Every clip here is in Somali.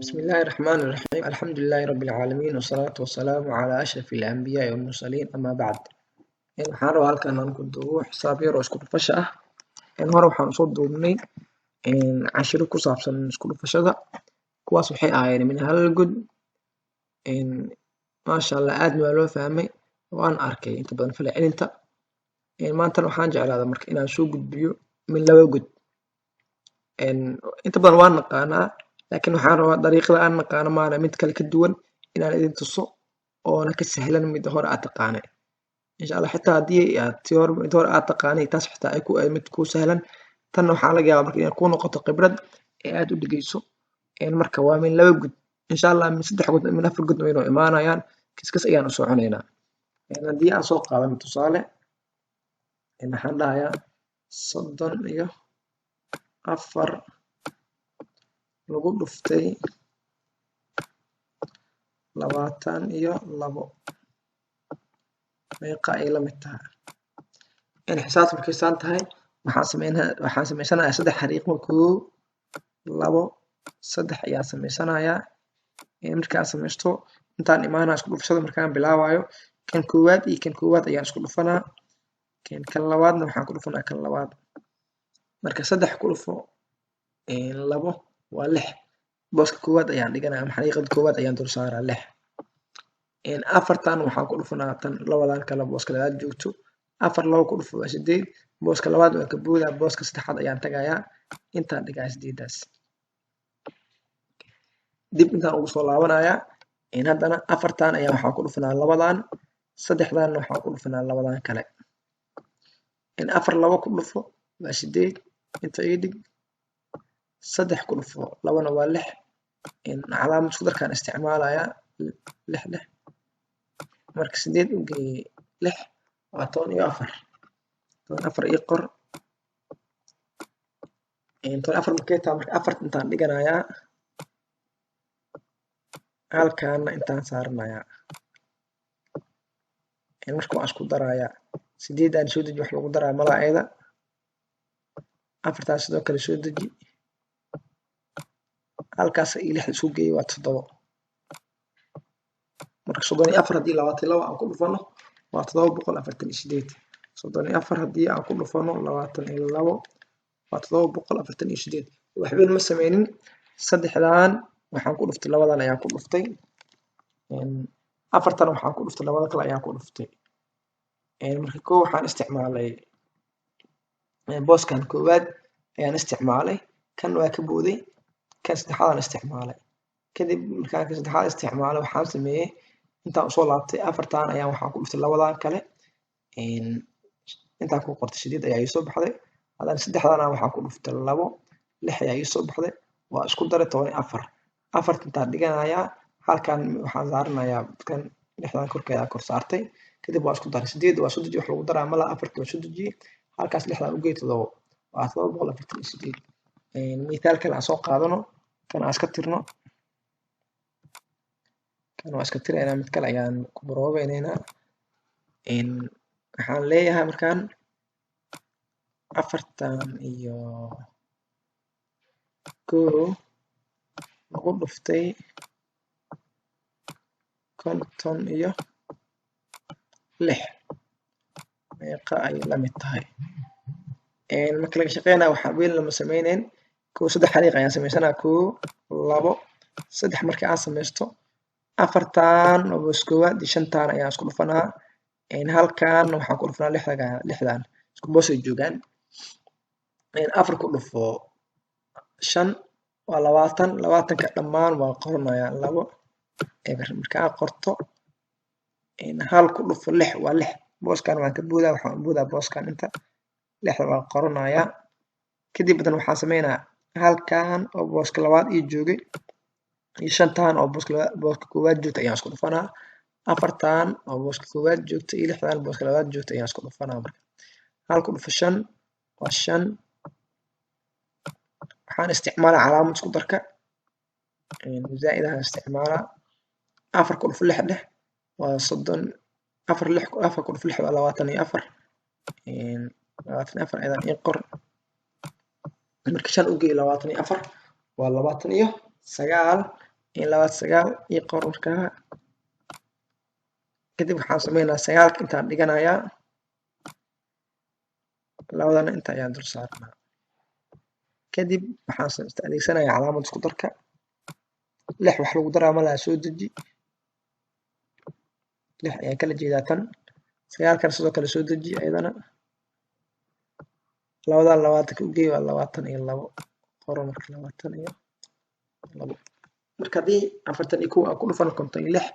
بسم الله الرحمن الرحيم، الحمد لله رب العالمين، والصلاة والسلام على أشرف الأنبياء والمرسلين، أما بعد. Waxaan rabaa halkan aan ku duubo xisaab yar oo isku dhufasho ah. Hore waxaan usoo duubnay cashiro ku saabsan isku dhufashada. Kuwaas waxay ahaayeen min hal god. Maasha Allah, aadna waa loo fahmay, waan arkay inta badan falcelinta. Maantana waxaan jeclaaday marka inaan soo gudbiyo min laba god. Inta badan waan naqaanaa, laakiin waxaan rabaa dariiqada aan naqaano maana mid kale ka duwan inaan idin tuso, oona ka sahlan midda hore aad taqaanay, insha Allah. Xitaa haddii aad tii hore, mid hore aad taqaanay, taas xitaa ay ku mid kuu sahlan, tanna waxaa laga yaabaa marka inay kuu noqoto khibrad ee aad u dhegeyso. Marka waa min laba gud, insha Allah. Min saddex god, min afar god waynoo imaanayaan, kiskas ayaan u soconaynaa. Haddii aan soo qaadano tusaale, waxaan dhahayaa 34 lagu dhuftay 22, meeqa ay la mid tahay? Xisaabta markay saan tahay, waxaan sameysanayaa saddex xariiqmo. Kow, labo, saddex ayaan sameysanayaa. Markaan sameysto, intaan imaanaya isku dhufashada. Markaan bilaabayo, kan koowaad iyo kan koowaad ayaan isku dhufanaa, kan labaadna waxaan ku dhufanaa kan labaad. Marka saddex ku dhufo labo waa lix. Booska koowaad ayaan dhiganaya ama xariiqada koowaad ayaan dul saaraa lix. Afartan waxaan ku dhufanaa tan labadan kale booska labaad joogto. Afar labo ku dhufo waa sideed. Booska labaad waan ka boodaa, booska saddexaad ayaan tagayaa, intaan dhigaa sideedaas. Dib intaan ugu soo laabanayaa. Haddana afartan ayaa waxaan ku dhufanaa labadan, saddexdanna waxaan ku dhufanaa labadan kale. Afar labo ku dhufo waa sideed, inta ii dhig. Saddex ku dhufo labana waa lix. Calaamad isku darkaan isticmaalayaa, lix lix. Marka sideed u geeyey lix waa 14. 14 ii qor. 14 markay tahay, marka afarta intaan dhiganayaa, halkaana intaan saaranayaa. Marka waan isku darayaa. Sideedaan soo deji, wax lagu daraa malaa ayada. Afartaas sidoo kale soo deji. Halkaas iyo lix isku geeyey waa toddobo. Marka 34 haddii 22 aan ku dhufano waa 748. 34 haddii aan ku dhufano 22 waa 748. Waxba ma sameynin. Saddexdan waxaan ku dhuftay labadan ayaan ku dhuftay, afartan waxaan ku dhuftay labada kale ayaan ku dhuftay. Marka kow waxaan isticmaalay booskan koowaad ayaan isticmaalay, kan waa ka booday, kan saddexaadaan isticmaalay. Kadib markaan kan saddexaad isticmaalay, waxaan sameeyey intaan usoo laabtay, afartan ayaan waxaan ku dhuftay labadan kale. Intaan ku qortay sideed ayaa iisoo baxday. Haddana saddexdan waxaan ku dhuftay labo, lix ayaa iisoo baxday. Waa isku daray, 14. Afarta intaan dhiganayaa, halkan waxaan saaranayaa kan lixdan korkeeda kor saartay. Kadib waa isku daray. Sideed waa soo dejiye, wax lagu daraa malaha. Afarta waa soo dejiyey, halkaas lixdan ugeey, todobo waa 748. Mithaal kale aan soo qaadano. Kan aan iska tirno, kan waa iska tiraynaa, mid kale ayaan ku baroobaynaynaa. Waxaan leeyahay markaan 41 lagu dhuftay 56, meeqa ay la mid tahay? Marka laga shaqeynayo, waxaa weyn lama sameyneyn. Kow, saddex xariiq ayaan sameysanaa: kow, labo, saddex. Marka aan sameysto, afartan oo boos koowaad iyo shantan ayaan isku dhufanaa. Halkan waxaan ku dhufanaa lixdan. Lixdan isku boos ay joogaan. Afar ku dhufo shan waa 20. 20-ka dhammaan waa qoranayaa, labo eber. Marka aan qorto, hal ku dhufo lix waa lix. Booskan waan ka boodaa, waxaan u boodaa booskan inta. Lixda waan qoranayaa. Kadib haddana waxaan sameynayaa halkan oo booska labaad ii joogay iyo shantan oo booska koowaad joogta ayaan isku dhufanaa. Afartan oo booska koowaad joogta iyo lixdan booska labaad joogta ayaan isku dhufanaa. Marka hal ku dhufo shan waa shan. Waxaan isticmaalaa calaamad isku darka, zaa'id ahaan isticmaalaa. Afar ku dhufo lix dheh waa 30. Afar lix, afar ku dhufo lix waa 24. 24 aydan ii qor. Marka shan u geey 24 waa 29. 29 ii qor. Markaa kadib waxaan sameynaa, sagaalka intaan dhiganayaa, labadana inta ayaan dul saarnaa. Kadib waxaan adeegsanayaa calaamad isku darka. Lix wax lagu daraa ma laha, soo deji. Lix ayaan kala jeedaa tan. Sagaalkan sidoo kale soo deji ayadana. Labadan 20-ka ugeey, waa 22. Qoro marka 22. Marka haddii 41 aan ku dhufano 56,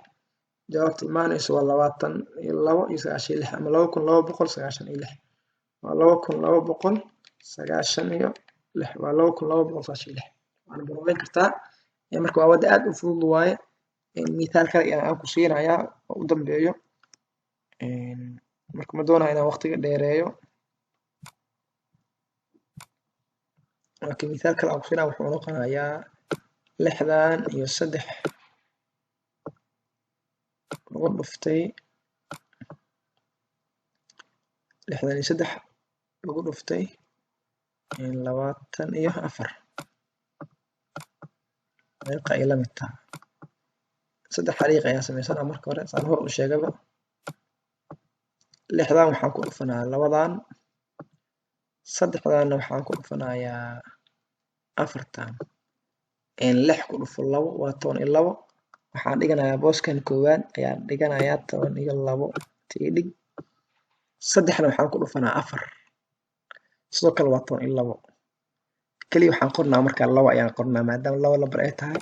jawaabta imaanayso waa 22 iyo 96, ama 2296. Waa 2296, waa 2296. Waana baroweyn kartaa. Marka waa wadda aad u fudud waaye. Mithaal kale ayaan ku siinayaa oo u dambeeyo. Marka ma doonayo inaan waqtiga dheereeyo. Okay, mithaal kale aan ku siinaya wuxuu noqonayaa 63 lagu dhuftay 63 lagu dhuftay 24, meeqa ay la mid tahay? Saddex xariiq ayaan sameysanaa marka hore, saan hor u sheegaba. Lixdan waxaan ku dhufanaa labadan, saddexdanna waxaan ku dhufanayaa afartan. Lix ku dhufo labo waa 12. Waxaan dhiganayaa booskan koowaad ayaan dhiganayaa, 12 tii dhig. Saddexna waxaan ku dhufanaa afar, sidoo kale waa 12. Keliya waxaan qornaa markaa labo ayaan qornaa, maadaama labo lambar ay tahay,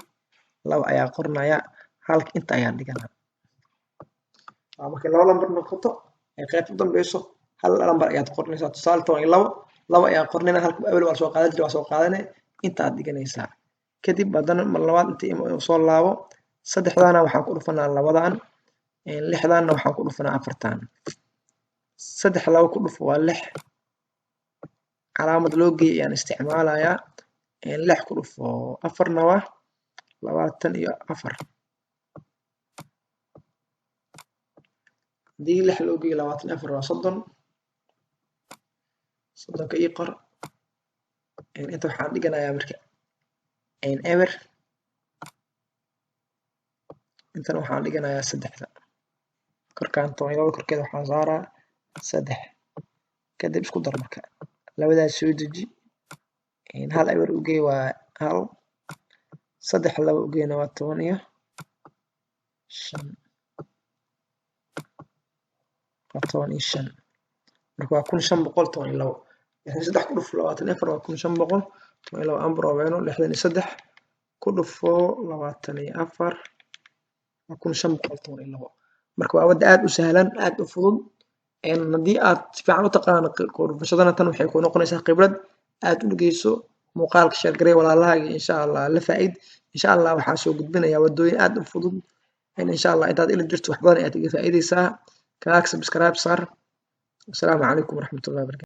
labo ayaan qornayaa, halka inta ayaan dhiganaa. Waa markay labo lambar noqoto ay qaybta u dambeyso, hal lambar ayaad qornaysaa. Tusaale, 12, labo ayaan qornayna. Halka awel waa soo qaadan jira, waa soo qaadane, inta aad dhiganaysaa. Kadib haddana mar labaad inta soo laabo. Saddexdaana waxaan ku dhufanaa labadan, lixdaanna waxaan ku dhufanaa afartan. Saddex labo ku dhufo waa lix, calaamad loo geeyay ayaan isticmaalayaa. Lix ku dhufo afarna waa 24. Haddii lix loo geeyo 24 waa 30. 30-ka ii qor. Inta waxaan dhiganayaa marka eber, intana waxaan dhiganayaa saddexda korkaan. 12 korkeeda waxaan saaraa saddex. Kadib isku dar marka labadaas, soo deji. Hal eber ugey waa hal, saddex laba ugeyna waa 15, waa 15. Marka waa 1512. 63 ku dhufo 24 waa 1512. Aan baroobeeno. 63 ku dhufo 24 waa 1512. Marka waa wadda aad u sahlan, aad u fudud. Haddii aad si fiican u taqaano ku dhufashadana, tan waxay ku noqonaysaa khibrad aad u dhegeyso. Muuqaalka share garey, walaalahaaga insha Allah la faa'id. Insha Allah waxaan soo gudbinayaa waddooyin aad u fudud. Insha Allah intaad ila jirto wax badan ayaad iga faa'iideysaa. Kanaag subscribe saar. Asalaamu calaykum waraxmatullahi wabarakatu.